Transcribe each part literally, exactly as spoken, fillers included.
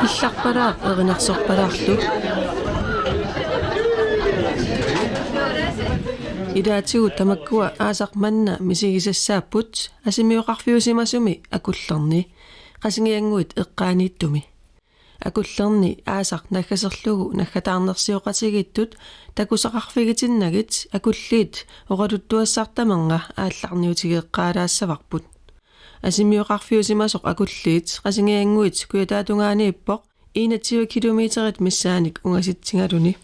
Illarpalaaq erinarsorpalaarlu. Ilaatigut tamakkua aasaq manna misigisassaapput asimioqarfiusimasumi Akullerni, Qasigiannguit eqqaaniittumi. Akullerni aasaq naggaserlugu naggataarnersioqatigiittut takusaqarfigitinnagit Akulliit oqaluttuassartamanna aallarniutigeqqaalaassavarput. Asimioqarfiusimasoq Akulliit Qasigiannguit kujataatungaaniippoq, enogtyve kilometerit missaannik ungasitsigaluni.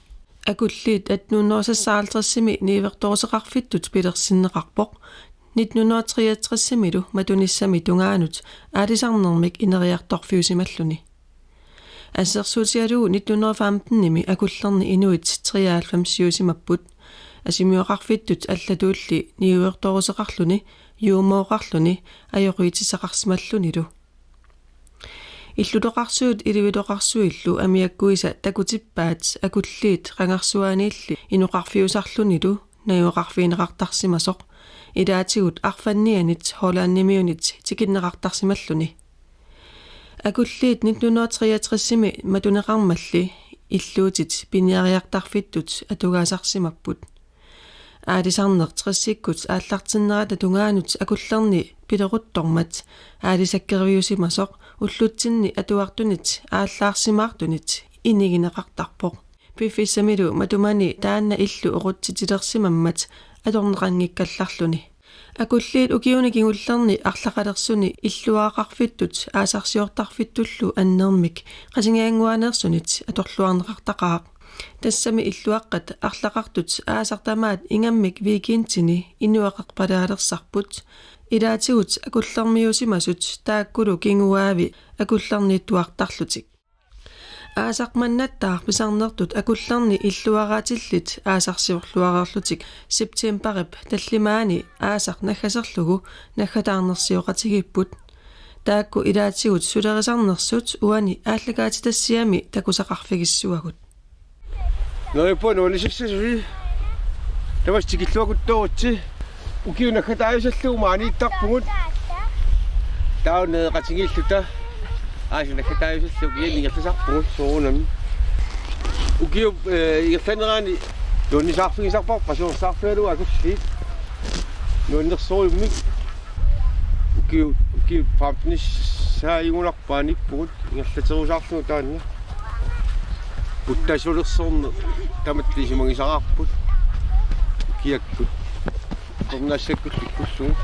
Akulliit attenhundredeseksoghalvtredsimi niuertoruseqarfittut pilersinneqarpoq. Nittenhundredetreogtresimilu matunissami tungaanut aalisarnermik ineriartorfiusimalluni. Assersuutigalugu nittenhundredefemtenimi Akullerni inuit treoghalvfemsiusimapput. Asimioqarfittut allatuulli niuertoruseqarluni, juumooqarluni, ajoqitissaqarsimallunilu. Illutoqarsuit iluiloqarsuillu amiakkuisa takutippaat Akulliit qangarsuaaniilli inoqarfiusarlunilu najugaqarfigineqartarsimasoq, ilaatigut arfannianit Hollandimiunit tikinneqartarsimalluni. Akulliit nittenhundredetreogtresimi matuneqarmalli illuutit piniariartarfittut atugaasarsimapput. Aalisarneq tressikkut aallartinnerata tungaanut Akullerni pileruttormat aalisakkeriusimasoq ullutsinni atuartunit aallaarsimaartunit inigineqartarpoq. Piffissamilu matumani taanna illu oqutsitilersimammat atorneqanngikkallarluni. Akulliit ukiuni kingullerni arlaqalersuni illuaraqarfittut aasarsiortarfittullu annermik Qasigiannguaneersunit atorluarneqartaqaaq. Tassami illuaqqat arlaqartut aasaq tamaat ingammik weekendini inuaqerpalaalersarput. Ilaatigut Akullermiusimasut taakkulu kinguaavi Akullerniittuartarlutik. Aasaq mannattaaq pisarnertut Akullerni illuaraatillit aasarsiorluareerlutik septemberip tallimaani aasaq naggaserlugu naggataarnersioqatigiipput. Taakku ilaatigut sulerisarnersut uani aallakaatitassiami takusaqarfigissavagut. Neriuppunga nuannisassaasi. Tamassi tikilluaqquttoorutsi. Ukiut naggataajusallugu maaniittarpugut. Taava nereqatigiilluta aasaq naggataajusallugu ukiut ingerlasarpugut soorunami. Ukiup, eh, ingerlanerani nuannisaarfigisarparput, qasuersaarfigalugu Akulliit. Nuannersorujummik. Ukiut, ukiut femtenissaajugunarpoq maaniippugut ingerlaterusaarlugu taanna. Puttasulersorneq tamatta isumagisaraarput. Ukiakkut. Tornassakkullu ikkussuugut.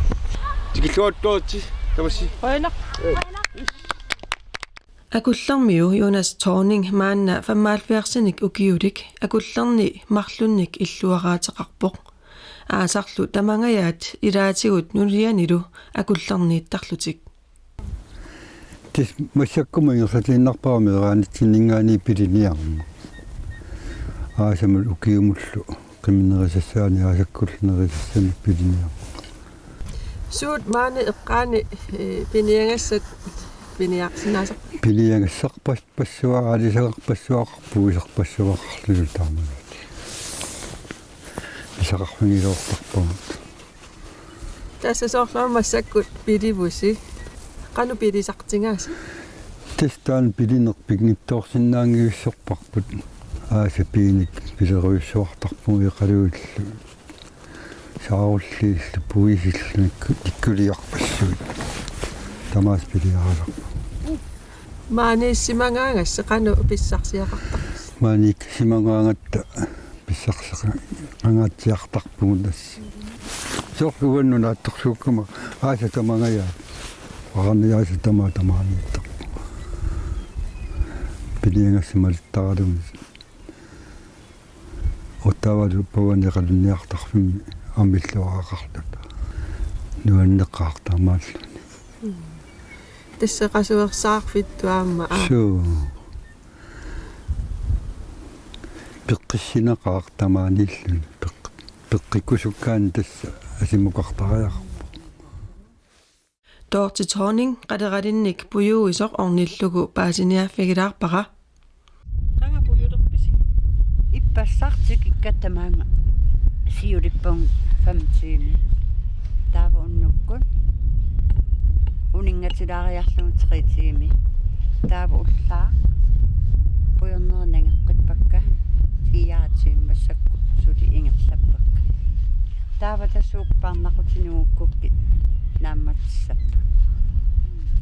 Tikilluaqquttoorutsi tamassi. Qujanaq. Akullermiu Jonas Thorning maanna femoghalvfjerdsinik ukiulik Akullerni marlunnik illuaraateqarpoq. Aasarlu tamangajaat ilaatigut nulianilu Akullerniittarlutik. Tassa massakkut ingerlatiinnarpara meeraanitsinninngaanniit piliniarneq. Aasamut ukiumullu qimmerisassaani aasakkullu nerisassanik piliniarneq. Suut maani eqqaani, eh, piniagassat piniarsinnaasaq? Piniagassarpas-, passuaq, aalisagarpassuaqarpoq, puisarpassuaqarlunilu taamaalilluta. Pisaqarfigiloortarpagut. Tassa soorlu massakkut pilivusi. Qanoq pilisartigaasi? Tassa taanna pilineq pinngitsoorsinnaanngivissorparput. Aasaq piinik pilerujussuartarpugut eqaluillu. Saarulliillu puisillu ikku-, ikkuliarpassuit. Tamaasa piliarisarput. Maaniissimagaagassi qanoq pissarsiaqartarpisi? Maaniissimagaangatta pissarsiaqangaatsiartarpugut tassa. Soorlu uannut naatsorsuukkama aasaq tamangajaat. Arani aasaq tamaat tamaaniittarpoq. Piniagassat malittaralugit. Ottawap pavani eqalunniartarfimmi aamma illuaraqarluta. Nuanneqaaq taamaalluni. Mm. Tassa qasuersaarfittut aamma, aa. Suu. Peqqissinaqaaq tamaaniilluni. Peq-, peqqikkusukkaanni tassa asimukartariaqarpoq. Dorthe Thorning qaleralinnik pujuisoq ornillugu paasiniaaffigilaarpara. Qanga pujulerpisi? Ippassaq tikikkatta maanga siulippunga fem tiimi. Taava unnukkut uninngatilaariarlugu tre tiimi. Taava ullaaq pujornerit nangeqqippakka, fireogtyve massakkut suli ingerlappakka. Taava tassa uku parnaqutinnguukkukki naammatissappat.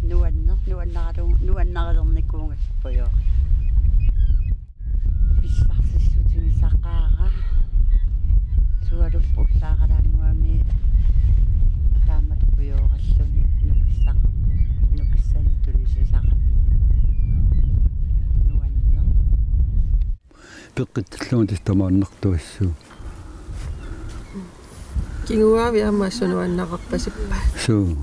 Nuanner-, nuannaralu-, nuannarilernikuugatta pujoq. Pissarsissutigisaqaara. Sualup ullaaralaannguami taamatut pujooralluni nukissaqa-, nukissanik tunisisarami. Nuanneq. Peqqitsillugu tassa tamaannartuassuuvoq. Kinguaavi aamma assut nuannaqarpasippa. Suu.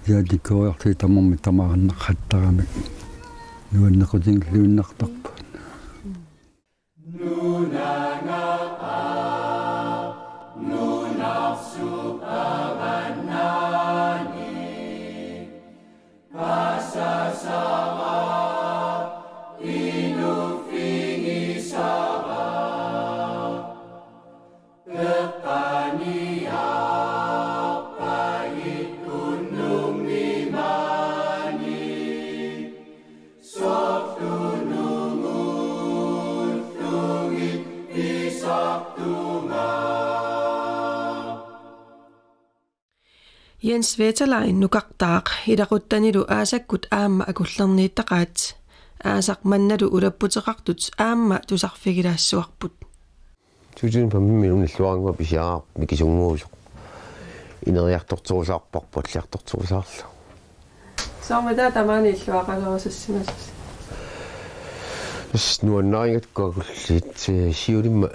Jaatikkooriartut tamarmik tamaannaqattaramik nuannequtinngilluinnartarput. Jens Wetterlein nukartaaq ilaquttanilu aasakkut aamma akullerniittaqaat. Aasaq mannalu ulapputeqartut aamma tusarfigilaassuarput. Tusind femten millionilluarnguaq pisiaraarput mikisunnguusoq. Ineriartorterusaarparput alliartorterusaarlugu. Soormitaava tamaani illuaqalerusussimasoq? Tassa nuannarigakku akulliit, eh, siulimma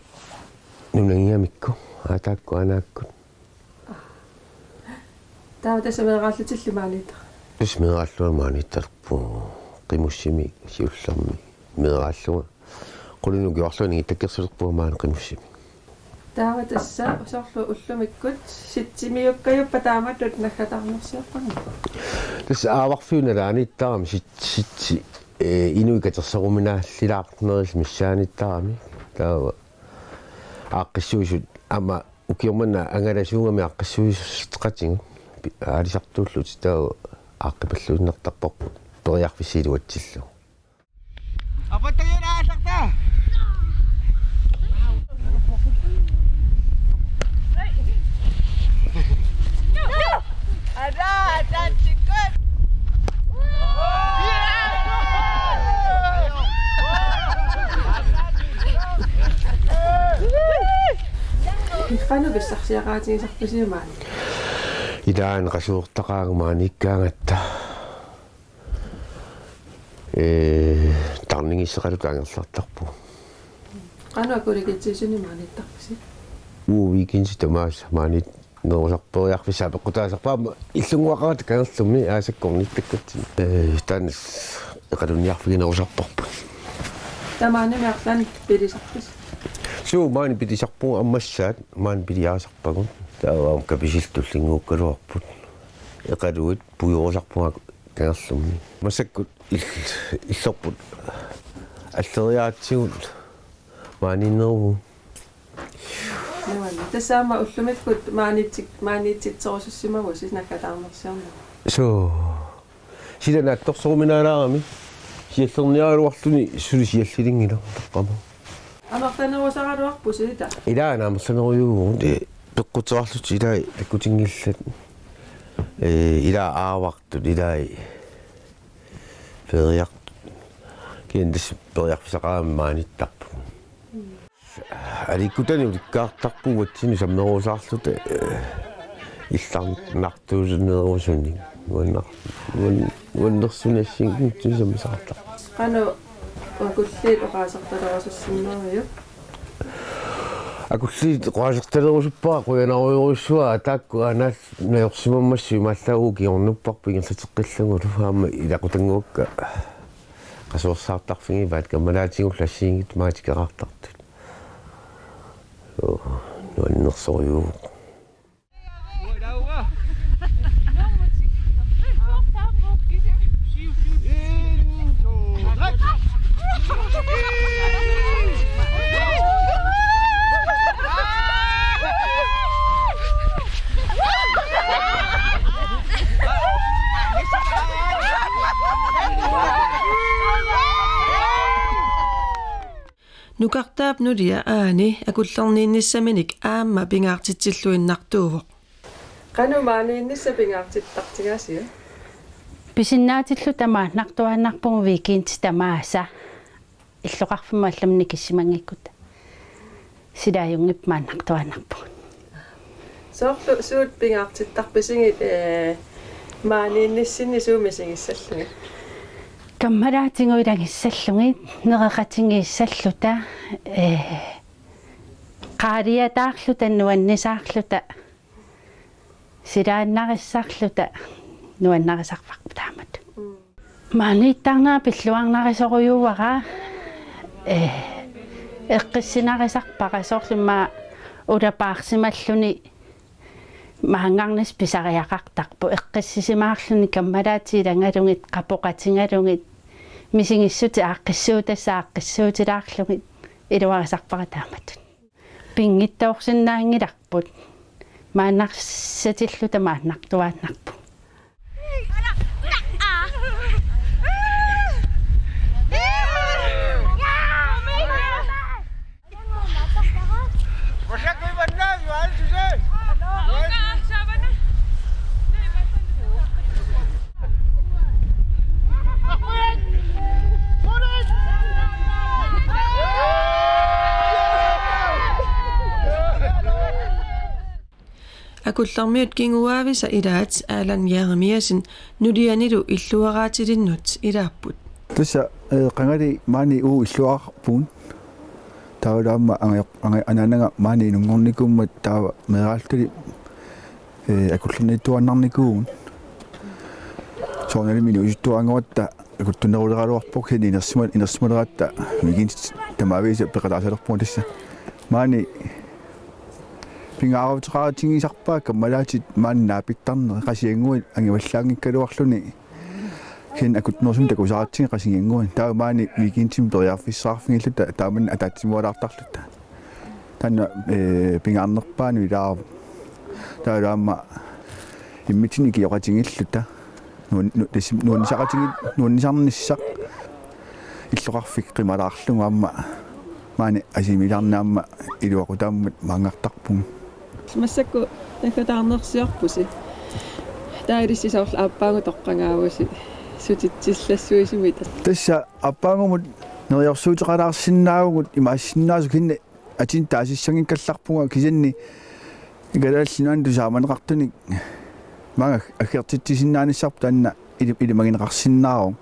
nunagigamikku, aatakkut aanaakkut. Taava tassa meeraallutilli maaniittar? Tassa meeraallunga maaniittarput, qimussimi siullermi meeraallunga. Qulinut ukiorluunniit takkersulerpunga maani qimussimi. Taava tassa soorlu ullumikkut sitsimiukkajuppat taamatut naggataarnersiorpakka? Tassa aavarfiup nalaaniittarami sit-, sitsi, eh, inuit katersoruminaallilaarnerit missaaniittarami. Taava aaqqissuisut aamma ukioq manna angalasuugami aaqqissuisoqatigut pi-, aalisartuullutik, taava aaqqipalluinnartarparput periarfissat iluatsillugu. Qanoq pissarsiaqaatigisarpisiuk maani? Ilaanni qasuertaqaagut maaniikkaangatta. Ee, tarnigisseqaluta angerlartarpugut. Qanoq akulikitsisuni maaniittarpisi? Uu, weekendi tamaasa maaniinnerusarpoq, periarfissaq apeqqutaasarpoq, aamma illunnguaqarata kangerlummi aasakkorniittakkatsinni. Ee, taanna eqalunniarfiginerusarparput. Tamaanimi arlaannik pilisarpisi? Suu, maani pilisarpugut, ammassaat maani piliarisarpagut. Taava aamma Kapisillit tullinnguukkaluarput. Eqaluit pujoorusarpunga kangerlummi. Massakkut ill-, illorput alleriaatsigut maaniinneruvugut. Nuann-, tassa aamma ullumikkut maaniitsik-, maaniitsitserusussimavusi naggataarnersiorneq. Suu. Sila naatsorsoruminaalaarami. Siallerniaraluarluni suli siallilinngilaq taqqama. Amerlanerusaraluarpusi ila? Ilaa amerlanerujuuvugut, ee, peqquteqarlutik ilai takkutinngillat. Ee, ilaa aavartut, ilai feriartut. Kisianni tassa periarfissaqarami maaniittarpugut. Aliikkutanik ulikkaartarpugut uatsinnut sammerusaarluta, ee, illarnartuusinerusunik. Nuannar-, nuan-, nuannersunik assigiinngitsunik sammisaartarpugut. Qanoq akulliit oqaasertalerusussinnaaviuk? Akulliit oqaasertalerusuppara, qujanarujorujussuaq, taakku aanaat najorsimammassuk imaallaat ukiornupparput ingerlateqqillugulu, aamma ilaqutannguakka qasuersaartarfigivaat, kammalaatigullu assigiinngitsut maatikeqartartut. Joo, nuannersorujuuvoq. Nukartaap nulia Aani akullerniinnissaminik aamma pingaartitsilluinnartuuvoq. Qanoq maaniinnissaq pingaartittartigaasiuk? Pisinnaatilluta maannartuaannarpugut weekendit tamaasa. Illoqarfimmut allamut nikissimanngikkutta. Sila ajunngippat maannartuaannarpugut. Soorlu suut pingaartittarpisigit, ee, maaniinnissinni suut misigissallugit? Kammalaatigut ilagissallugit, nereqatigiissalluta, ee, qaaliataarluta, nuannisaarluta, silaannarissarluta, nuannarisarparput taamatut. Mm. Maaniittarnera pilluarnarisorujuuara, ee, eqqissinarisarpara soorlu immaqa ulapaarsimalluni maanngarnissaq pisariaqartarpoq, eqqissisimaarluni kammalaatit ilagalugit, qapoqatigalugit, misigissutit aaqqissuutassat aaqqissuutilaarlugit, iluarisarpara taamatut. Pinngitsoorsinnaanngilarput. Maannarsatilluta maannartuaannarpugut. Akullermiut kinguaavisa ilaat Allan Jeremiassen nulianilu illuaraatilinnut ilaapput. Tassa, ee, qangali maani uagut illuarpugut. Taavalu aamma angajoq-, anga-, anaanaga maani inunngornikuummat taava meeraaltali, ee, akullerniittuaannarnikuuvugut. Soorunalimi inuusuttuaraanngoratta akuttuneruleraluarpoq, kisianni inersimal-, inersimaleratta weekendit tamaavisa peqataasalerpugut tassa. Maani pingaaruteqarutigisarpaa kammalaatit maani naapittarneq, qasigiannguit angivallaanngikkaluarluni. Kisianni akuttunerusumik takusaratsigu qasigiannguit. Taava maani weekendimi periarfissaqarfigilluta taamani ataatsimualaartarluta. Taanna, ee, pingaarnerpaanut ilaavoq. Taavalu aamma immitsinnut ikioqatigiilluta. Nuan-, nu-, tassa nuannisaqatigi-, nuannisarnissaq illoqarfik qimalaarlugu aamma maani asimilaarneq aamma iluaqutaammat maanngartarpugut. Massakkut naggataarnersiorpusi. Taava ilissi soorlu aappaagu toqqagaavusi sutitsillassuisumita. Tassa aappaagumut neriorsuuteqalaarsinnaavugut, imaassinnaasoq, kisianni atin taasissanngikkallarpunga, kisianni Kalaallit Nunaanni tusaamaneqartunik maanga aggertitsisinnaanissarput taanna ili-, ilimagineqarsinnaavoq.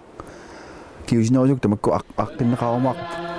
Kingusinnerusukkut tamakku aq-, aqqinneqarumaarput.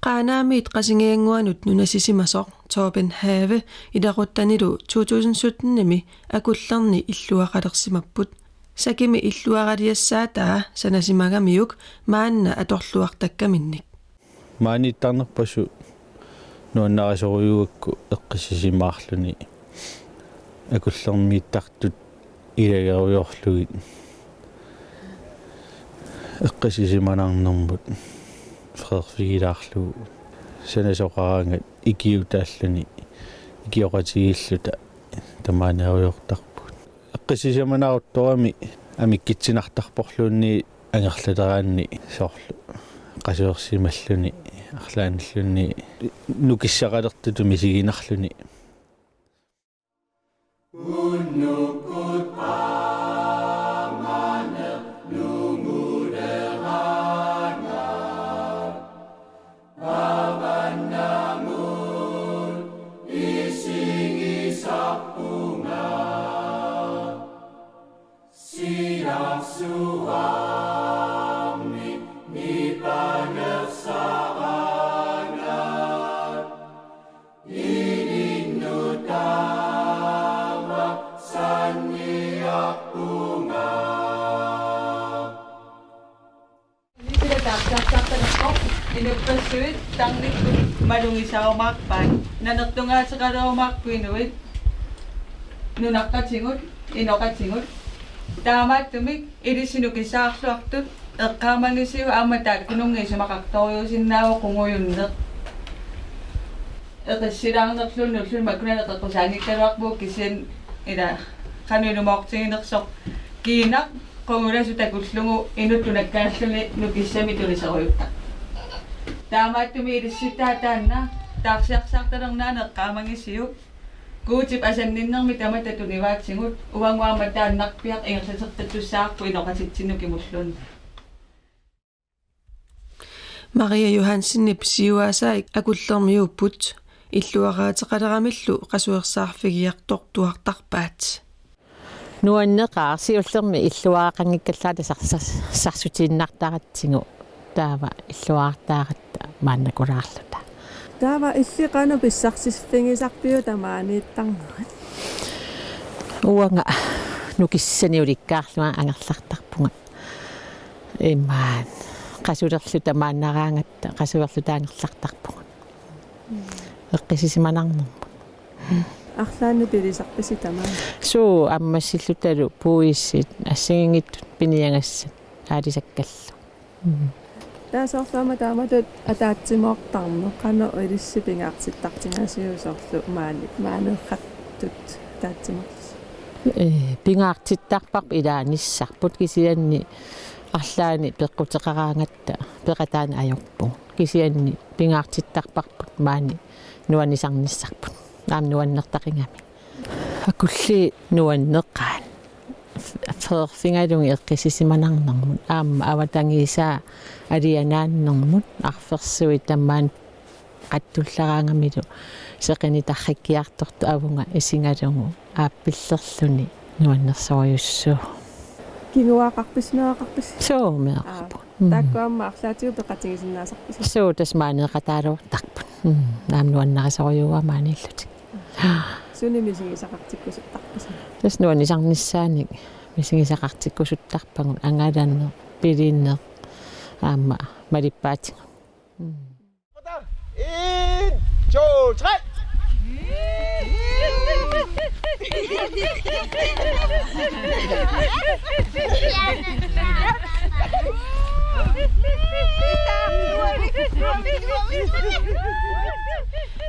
Qaanaamiit Qasigiannguanut nunasisimasoq Torben Have ilaquttanilu to tusind sytten-imi akullerni illuaqalersimapput. Sakimi illuaraliassaataa sanasimagamiuk maanna atorluartakkaminnik. Maaniittarnerpassuit nuannarisorujuugakku eqqissisimaarluni akullermiittartut ilagerujoorlugit eqqissisimanarnermut peqarfigilaarlugu sanasoqaraangat ikiuutaalluni ikioqatigiilluta tamaaniarujoortarpugut. Eqqissisimanaruttorami amikkitsinartarporluunniit angerlaleraanni soorlu qasuersimalluni arlaannilluunniit nukissaqalertutut misiginarluni. Sila taarsaartartalerpoq, inuppassuit tarnikkut malugisaarumaarpaat, nanertungaateqalerumaarput inuit. nunaqqatigut, inoqatigut. Taamaattumik ilissi nukissaarluartut eqqaamagisiuk aamma taakkununnga isumaqartorujuusinnaavoq qungujunneq. Eqissilaarnerluni ulluni makkunani qeqqusaanngikkaluarpugut kisianni ila qanoq ilumoortiginersoq kiinaq qungujulasoq takullugu inuttut nakkaalluni nukissamik tuniserujuttaq. Taamaattumik ilissittaaq taanna taarsiarsaartalernaani eqqaamagisiuk. Guutip asanninnermi tamatta tunivaatigut uannut aamma taannarpiaq ingerlateqqittussaavoq inoqatitsinnut kimulluunniit. Maria Johansenip siuaasaat Akullermiuupput, illuaraateqaleramillu qasuersaarfigiartortuartarpaat. Nuanneqaaq, siullermik illuaraqanngikkallaata sar-, sar-, sarsutiinnartaratsigu taava illuarartaaratta maannakulaarluta. Taava illit qanoq pissarsiffigisarpiuk tamaaniittarnerit? Uanga nukissani ulikkaarlunga angerlartarpunga. Imaat, qasulerluta maannaraangatta, qasulerluta angerlartarpunga. Eqqissisimanarnermut. Arlaannik pilisarpisi tamaani? Suu, ammassillutalu puisit, assigiinngitsut piniagassat aalisakkallu. Mm. Taava soorlu aamma taamatut ataatsimoortarneq, qanoq ilissi pingaartittartigaasiuk soorlu maani, maaneeqqattut ataatsimoorlusi? Ee, pingaartittarparput ilaanissarput kisianni arlaannik peqquteqaraangatta peqataaneq ajorpugut. Kisianni pingaartittarparput maani nuannisarnissarput. Aamma nuannertaqigami. Akulliit nuanneqaat. F-, feerfigalugit eqqissisimanarnermut. Aamma avatangiisaa alianaannermut. Arfersuit tamaani qattullaraangamilu seqineq tarrikkiartortoq avunga isigalugu aappillerluni nuannersorujussuuvoq. Kinguaaqarpisi, meeraqarpisi? Suu, meeraqarpugut. Aa, mm. Taakku aamma arlaatigut peqatigisinnaasarpisi? Suu, tassa maaniiqataaluartarput. Mm, aamma nuannarisorujussuuara maaniillutik. Sunik misigisaqartikkusuttarpisi? Tassa nuannisarnissaanik misigisaqartikkusuttarpagut, angalaneq, pilineq, aamma malippaatigut. Mm. En, to, tre.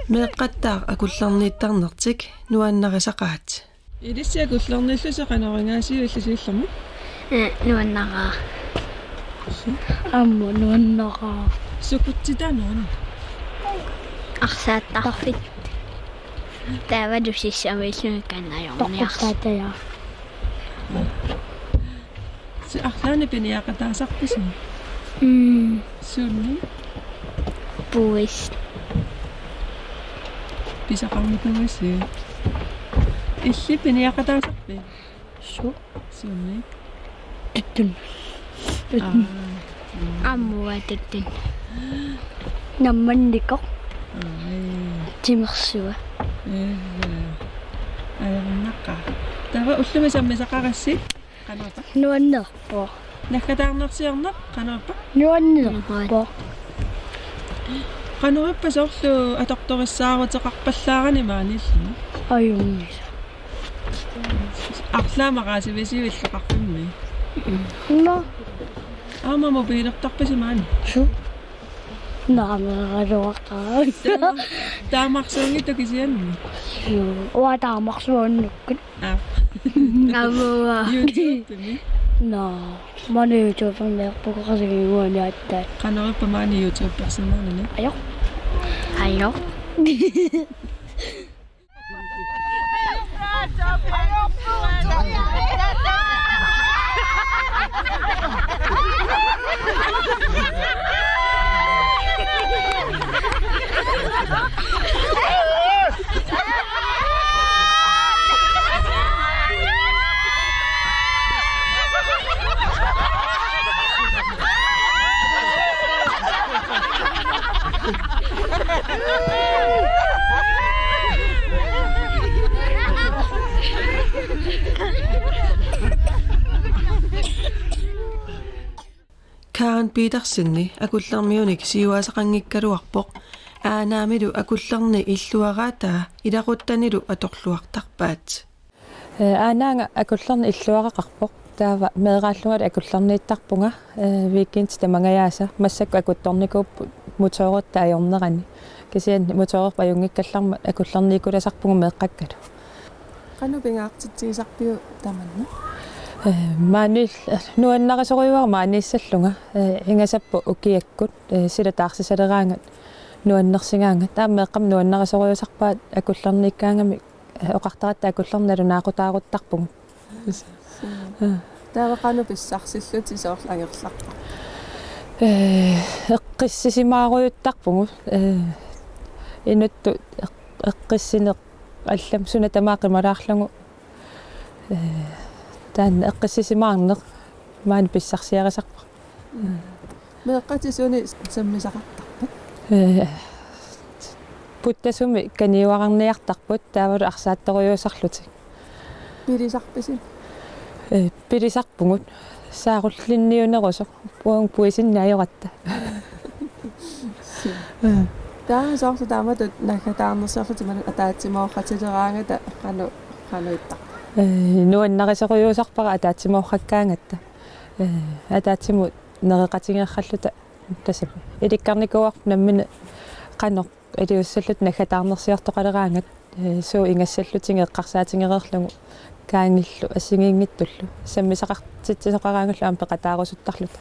Meeqqattaaq akullerniittarnertik nuannarisaqaat. Ilissi akullerniillusi qanoq igaasiuk illit siullermik? Ee, nuannaraa. Aamma nuannaraa. Sukutsitaa nuann? Arsaattarfik. Taavalu sissamiilluni kanajorniarsi. Toqqortaataja. Si-, arlaannik piniaqataasarpisi? Mm. Suunnik? Puis. Pisaqarnikuuisi. Illit piniaqataasarpit? Suu. Suunnik? Tuttun. Tuttun. Aa. Mm. Aamma tuttun. Nammannikoq. Aa, ee. Timersua. Ee. Ajornaqaaq. Taava ullumi sammisaqarassi? Qanorpa? Nuannerpoq. Naggataarnersiorneq qanorpa? Nuannerpoq. Qanorippa soorlu atortorissaaruteqarpallaarani maaniilluni? Ajunngilaq. Arlaat maqaasivisiuk illoqarfimmi? Nå. Aamma mobilertarpisi maani? Suu. Naameraluartaa. Taama-, taamarsuunngitsoq kisianni? Suu. Uanga taamarsuunnukkut. Aa. Aamma. YouTubemi? Nå. Maani YouTubemi meerpukoqarsigiuani aatsaat. Qanorippa maani YouTubersinnaanani? Ajoq. Ajoq. Karen Petersenip Akullermiunik siuaasaqanngikkaluarpoq, aanaamilu akullerni illuaraataa ilaquttanilu atorluartarpaat. Ee, aanaanga akullerneq illuaraqarpoq. Taava meeraallungalu akullerniittarpunga, ee, weekendit tamangajaasa. Massakkut akuttornikuupput motorertaa ajornerani. Kisianni motorerput ajunngikkallarmat akullerniikkulasarpugut meeqqakkalu. Qanoq pingaartitsigisarpiuk tamanna? Ee, maani nuannarisorujuara maaniissallunga, ee, ingasapput ukiakkut, ee, sila taarsisaleraangat nuannersigaangat. Taava meeqqamik nuannarisorujussuusarpaat akullerniikkaangamik, ee, oqartaratta akullerneq nalunaaqutaaruttarpugut. Taava qanoq pissarsillutit soorlu angerlarpara? Ee, eqqissisimaarujuttarpugut, ee, inuttut eq-, eqqissineq allamik suna tamaat qimalaarlugu, ee, taanna eqqissisimaarneq maani pissarsiarisarpara. Meeqqatit suni sammisaqartarput? Ee, puttasumik kaniuararniartarput taavalu arsaattorujussuusarlutik. Pilisarpisi? Ee, pilisarpugut. Saarullinniunerusoq. Uagut puisinneq ajoratta. Taava soorlu taamatut naggataarnersiorlutit imaluunniit ataatsimoortileraangata qanoq, qanoq ittarpa? Ee, nuannarisorujussuusarpara ataatsimoortileraangatta. Ee, ataatsimut nereqatigeeralluta tassa ilikkarnikuuarput nammineq qanoq iliussalluta naggataarnersiortoqaleraangat, ee, suut ingassallutigit eqqarsaatigereerlugu kaangillu assigiinngitsullu. Sammisaqartitsisoqaraangallu aamma peqataarusuttarluta.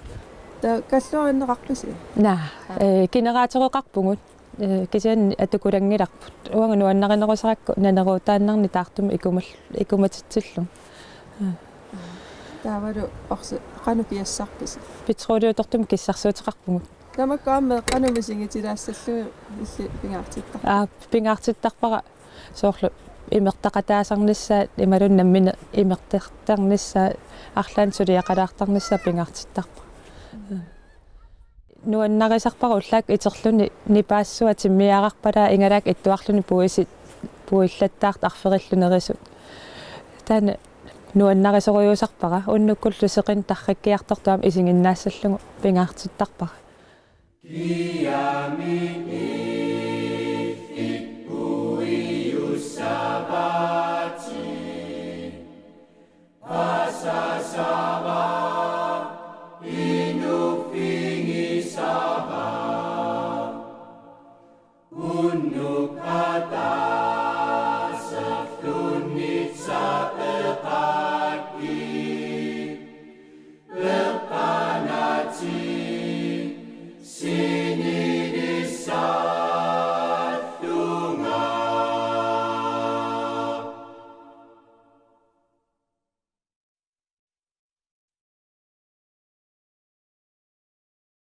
Taava kalluarinneqarpisi? Naa, ee, generatoreqarpugut, ee, kisianni atukulanngilarput. Uagut nuannarinerusarakku naneruutaannarnik taartumik ikumal-, ikumatitsillugit. Taavalu orsi qanoq kiassarpisi? Petroliutortumik kissarsuuteqarpugut. Tamakku aamma qanoq misigitilaassallugit illit pingaartittarpit? Aa, pingaartittarpara soorlu imertaqataasarnissaat imaluunniit nammineq imertartarnissaa arlaannik suliaqalaartarnissaa pingaartittarpara. Nuannarisarpara ullaakkut iterluni nipaassua timmiararpalaa igalaakkut ittuarluni puisit puillattaartut arferillu nerisut. Taanna nuannarisorujussuusarpara unnukkullu seqineq tarrikkiartortoq aamma isiginnaassallugu pingaartittarpara.